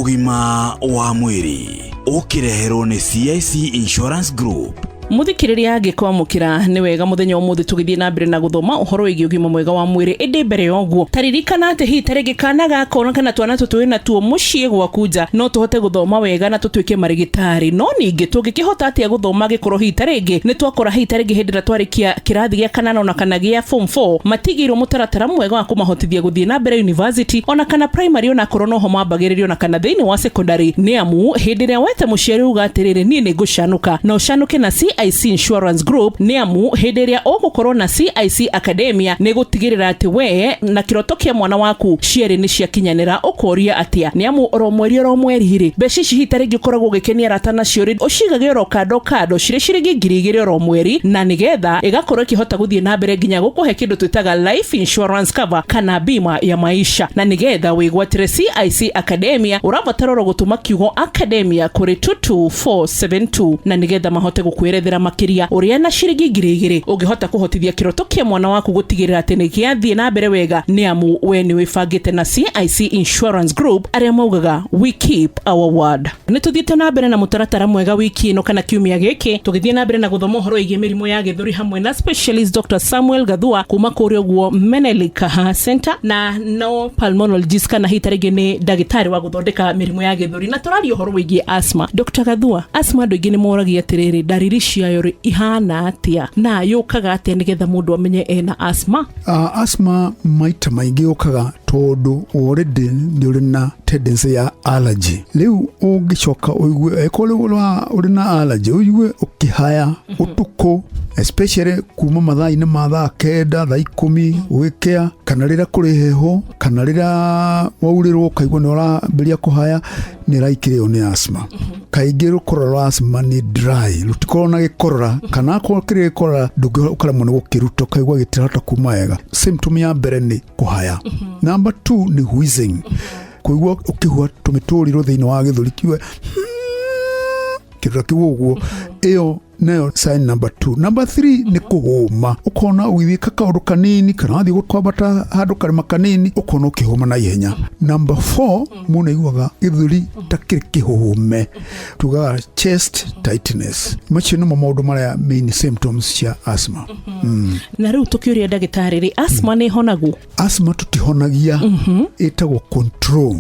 Ũgima wa mwĩrĩ ũkĩreherwo nĩ CIC Insurance Group. Muthikiriria angĩkwamũkĩra nĩ wega mũthenya ũmũthĩ tũgĩthiĩ na mbere na gũthoma ũhoro wĩgiĩ ũgima mwega wa mwĩrĩ. Ĩndĩ mbere ya ũguo, taririkana atĩ hihi tarĩngĩ kana gaka kana twana tũtũ wĩ natuo mũciĩ gwaku nja no tũhote gũthoma wega na tũtuĩke marĩgĩtarĩ. No ningĩ tũngĩkĩhota atĩa gũthoma angĩkorwo hihi tarĩngĩ nĩ twakora hihi tarĩngĩ hĩndĩ ĩrĩa twarĩkia kĩrathi gĩa kanana ona kana gĩa form 4 matigĩirwo mũtaratara mwega wa kũmahotithia gũthiĩ na mbere university ona kana primary, ona akorwo noho mambagĩrĩrio, ona kana thĩinĩ wa secondary? Nĩ amu hĩndĩ ĩrĩa wete mũciari uga atĩrĩrĩ, "Niĩ nĩ ngũcanũka," na ũcanũke na CIC Insurance Group, nĩ amu hĩndĩ ĩrĩa ũgũkorwo na CIC Academia nĩ gũtigĩrĩra atĩ we na kĩroto kĩa mwana waku cierĩ nĩ ciakinyanĩra. Ũkoria atĩa? Nĩ amu oro mweri rĩ, mbeca ici hihi tarĩngĩ ũkoragwo ũgĩkenia arata nacio rĩ, ũcigage oro kando kando cirĩ ciringi 2000 oro mweri, na nĩgetha ĩgakorwo ĩkĩhota gũthiĩ na mbere nginya gũkũhe kĩndũ twĩtaga life insurance cover kana bima ya maisha. Na nĩgetha wĩgwatĩre CIC Academia, ũrabatara oro gũtũma kiugo "Academia" kũrĩ 22472, na nĩgetha mahote gũkwĩrethera makĩria ũrĩa na ciringi 2000 ũngĩhota kũhotithia kĩroto kĩa mwana waku gũtigĩrĩra atĩ nĩ gĩathiĩ na mbere wega, nĩ amu we nĩ wĩbangĩte na CIC Insurance Group, arĩa maugaga, "We keep our word." Nĩ tũthiĩte na mbere na mũtaratara mwega wiki ĩno kana kiumia gĩkĩ, tũgĩthiĩ na mbere na gũthoma ũhoro wĩgiĩ mĩrimũ ya gĩthũri hamwe na specialist Dr Samuel Gathua kuma kũrĩa ũguo Menelik Center, na no pulmonologist kana hihi tarĩngĩ nĩ ndagĩtarĩ wa gũthondeka mĩrimũ ya gĩthũri, na tũraria ũhoro wĩgiĩ asthma. Dr Gathua, asthma andũ aingĩ nĩ moragia atĩrĩrĩ, ndariri ciayo rĩ ihana atĩa na yũkaga atĩa nĩgetha mũndũ amenye ena asthma? Asthma maita maingĩ yũkaga tondũ already nĩ ũrĩ na tendency ya allergy. Rĩu ũngĩcoka ũigue ĩkorwo ũrĩ na allergy, ũigue ũkĩhaya ũtukũ, especially kuma mathaa-inĩ ma thaa 9, thaa 10 gũgĩkĩa, kana rĩrĩa kũrĩ heho, kana rĩrĩa waurĩrwo ũkaigua nĩ ũrambĩrĩria kũhaya, nĩ ĩraikĩrĩo nĩ asthma. Kaingĩ rũkorora rwa asthma nĩ dry, rũtikoragwo na gĩkorora, kana akorwo kĩrĩ gĩkorora ndũngĩhota, ũkaremwo nĩ gũkĩruta, ũkaigua gĩtirahota kuma wega. Symptom ya mbere nĩ kũhaya. Number two nĩ wheezing, kũigua ũkĩhua tũmĩtũrirũ thĩinĩ wa gĩthũri, kiuge kĩndũ ta kĩu ũguo. Ĩyo nayo sign number two. Number three nĩ kũhũma, ũkona ũgĩthiĩ kaũndũ kanini kana wathiĩ kwambata handũ karĩma kanini, ũkona ũkĩhũma na ihenya. Number four, mũndũ aiguaga gĩthũri ta kĩrĩ kĩhũme, tugaga chest tightness. Macio nĩmo maũndũ marĩa main symptoms cia asthma. Na rĩu tũkĩũria ndagĩtarĩ rĩ, asthma nĩ ĩhonagwo? Asthma tũtihonagia, ĩtagwo control.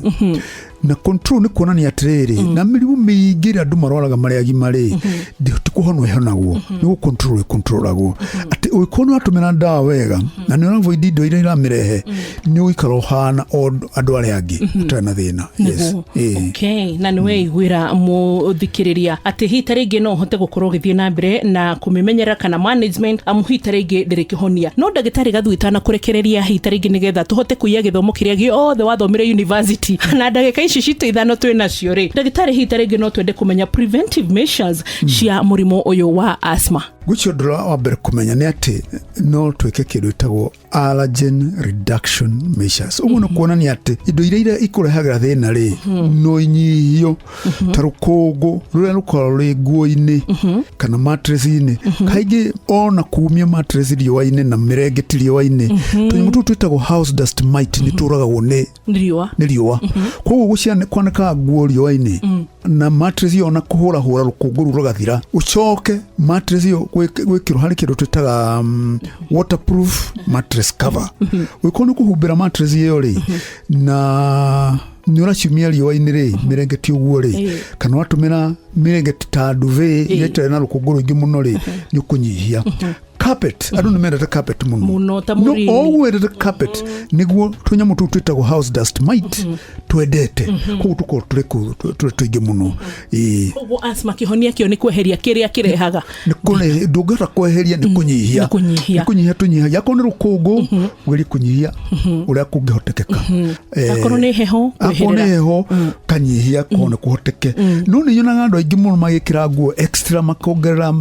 Na control nĩ kuonania atĩrĩrĩ, na mĩrimũ mĩingĩ ĩrĩa andũ marwaraga marĩ agima rĩ, ti kũhonwo ĩhonagwo, nĩ gũ control ĩcontrolagwo, atĩ ũngĩkorwo nĩ watũmĩra ndawa wega na nĩ ũravoid indo iria iramĩrehe, nĩ ũgũikara ũhana o andũ arĩa angĩ ũtarĩ na thĩna, yes. Nĩguo. Okay, na nĩ weiguĩra mũthikĩrĩria atĩ hihi ta rĩngĩ no ũhote gũkorwo ũgĩthiĩ na mbere na kũmĩmenyerera kana management, amu hihi ta rĩngĩ ndĩrĩ kĩhonia. No ndagĩtarĩ Gathu, itanakũrekereria, hihi ta rĩngĩ nĩgetha tũhote kũiya gĩthomo kĩrĩa gĩothe wathomire university na ndagĩka ici citũ 5 twĩ nacio rĩ, ndagĩtarĩ, hihi ta rĩngĩ no twende kũmenya preventive measures cia mũrimũ ũyũ wa asthma. Gwĩcio ũndũ wa mbere kũmenya nĩ atĩ no twĩke kĩndũ ĩtagwo allergen reduction measures. Ũguo nĩ kuonania atĩ indo iria ikũrehagĩra thĩna rĩ, no inyihio, ta rũkũngũ rũrĩa rũkoragwo rwĩ nguo-inĩ kana mattress-inĩ. Kaingĩ ona kumia mattress riũa-inĩ na mĩrengeti riũa-inĩ, tũnyamũ tũu twĩtagwo house dust mite nĩ tũragagwo nĩ nĩ riũa. Nĩ riũa. Koguo kwanĩkaga nguo riũa-inĩ na mattress ĩyo, ona kũhũrahũra rũkũngũ rũu rũgathira. Ũcoke mattress ĩyo gwĩkĩrwo harĩ kĩndũ twĩtaga waterproof mattress cover. Ũngĩkorwo nĩ kũhumbĩra mattress ĩyo rĩ, na nĩ ũraciumia riũa-inĩ rĩ, mĩrengeti ũguo rĩ, kana watũmĩra mĩrengeti ta duvet iria itarĩ na rũkũngũ rũingĩ mũno rĩ, nĩ ũkũnyihia. Carpet, andũ nĩ mendete carpet mũno. Mũno, ta No mũrini. o ũguo wendete carpet, nĩguo tũnyamũ tũu twĩtagwo house dust mite twendete, koguo tũkorwo tũrĩ kũu tũrĩ tũingĩ mũno, ĩĩ. Koguo asthma kĩhonia kĩo nĩ kweheria kĩrĩa kĩrehaga? Nĩ ndũngĩhota kweheria, nĩ kũnyihia. Nĩ kũnyihia. Nĩ kũnyihia tũnyihagia. Akorwo nĩ rũkũngũ, ũgerie kũnyihia ũrĩa kũngĩhotekeka. Akorwo nĩ heho, akorwo nĩ kweherera. Heho kanyihia korwo nĩ kũhoteke. No nĩ nyonaga andũ aingĩ mũno magĩkĩra nguo extra, makongerera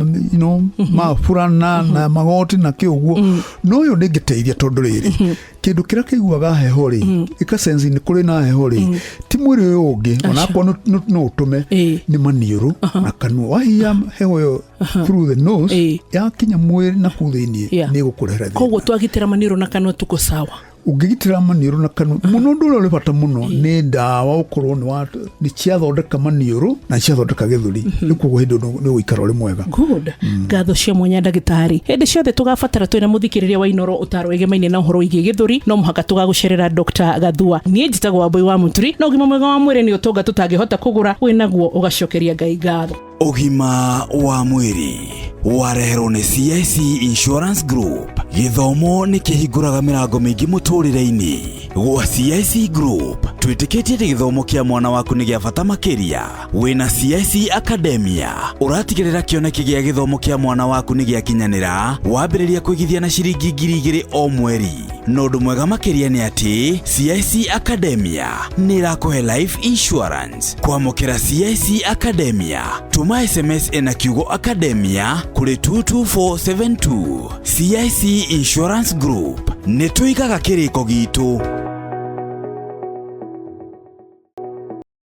maburana na magoti na kĩ ũguo, no ũyũ ndĩngĩteithia, tondũ rĩrĩ, kĩndũ kĩrĩa kĩiguaga heho rĩ, ĩkasensi nĩ kũrĩ na heho rĩ, ti mwĩrĩ ũyũ ũngĩ, onakorwo no ũtũme, nĩ maniũrũ na kanua. Wahihia heho ĩyo through the nose, yakinya mwĩrĩ na kũu thĩiniĩ, nĩ ĩgũkũrehera thĩna. Koguo twagitĩra maniũrũ na kanua, tuko sawa. Ũngĩgitĩra maniũrũ na kanua mũno, ũndũ ũrĩa ũrĩ bata mũno nĩ ndawa, ũkorwo nĩ ciathondeka maniũrũ na nĩ ciathondeka gĩthũri. Rĩu koguo hĩndĩ ĩyo nĩ ũgũikara ũrĩ mwega. Good. Ngatho cia mwanya, ndagĩtarĩ. Hĩndĩ ciothe tũgabatara twĩna mũthikĩrĩria wa Inoro ũtaro wĩgemaine na ũhoro wĩgiĩ gĩthũri, no mũhaka tũgagũcerera Dr. Gathua. Niĩ njĩtagwo Wambui wa Mũturi, na ũgima mwega wa mwĩrĩ nĩ ũtonga tũtangĩhota kũgũra. Wĩnaguo ũgacokeria Ngai ngatho. Ũgima wa mwĩrĩ wareherwo nĩ CIC Insurance Group. Gĩthomo nĩ kĩhingũraga mĩrango mĩingĩ mũtũrĩre-inĩ. Gwa CIC Group twĩtĩkĩtie atĩ gĩthomo kĩa mwana waku nĩ gĩa bata makĩria. Wĩna CIC Academia ũratigĩrĩra kĩoneki gĩa gĩthomo kĩa mwana waku nĩ gĩakinyanĩra, wambĩrĩria kũigithia na ciringi 2000 o mweri. Na ũndũ mwega makĩria nĩ atĩ CIC Academia nĩ ĩrakũhe life insurance. Kwamũkĩra CIC Academia, tũma SMS ĩna kiugo Academia kũrĩ 22472. CIC Insurance Group, nĩ tũigaga kĩrĩko gitũ.